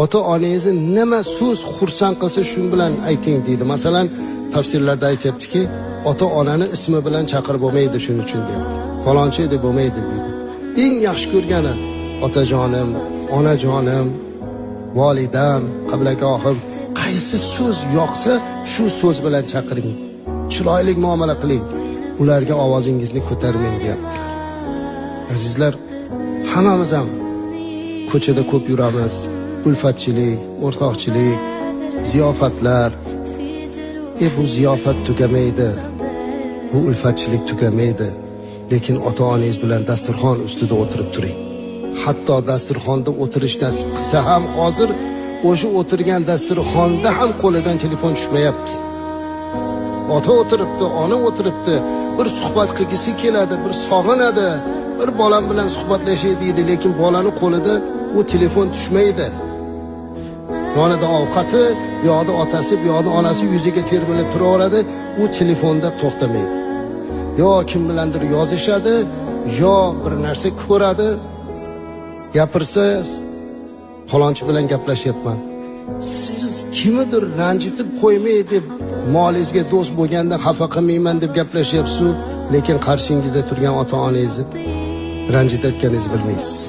Ota onangizni nima so'z xursand qilsa, shu bilan ayting deydi. Masalan, tafsirlarda aytyaptiki, ota onani ismi bilan chaqirib bo'lmaydi shuning uchun deyapti. Falonchi deb bo'lmaydi deydi. Eng yaxshi ko'rgani otajonim, onajonim, volidam, qiblagohim, qaysi so'z yoqsa, shu so'z bilan chaqiring. Chiroyli muomala qiling. Ularga ovozingizni ko'tarmang deyaptilar. Azizlar, hammamiz ham ko'chada ko'p yuramiz. Ulfatchilik, o'rtoqchilik, ziyofatlar. Bu ziyofat tugamaydi. Bu ulfatchilik tugamaydi. Lekin ota-onangiz bilan dasturxon ustida o'tirib turing. Hatto dasturxonda o'tirish nasib qilsa ham, hozir o'sha o'tirgan dasturxonda ham qo'lidan telefon tushmayapti. Ota o'tiribdi, ona o'tiribdi, bir suhbat qilgisi keladi, bir sog'inadi, bir bolam bilan suhbatlashay deydi, lekin bolani qo'lida u telefon tushmaydi. Yonida ovqati, bu yoqda otasi, bu yoqda onasi yuziga termilib turaveradi, u telefonda to'xtamaydi. Yo kim bilandir yozishadi, yo bir narsa ko'radi. Gapirsa, falonchi bilan gaplashyapman. Siz kimnidir ranjitib qo'ymay deb, molingizga do'st bo'lganda xafa qilmayman deb gaplashyapsiz, lekin qarshingizda turgan ota-onangizni ranjitayotganingizni bilmaysiz.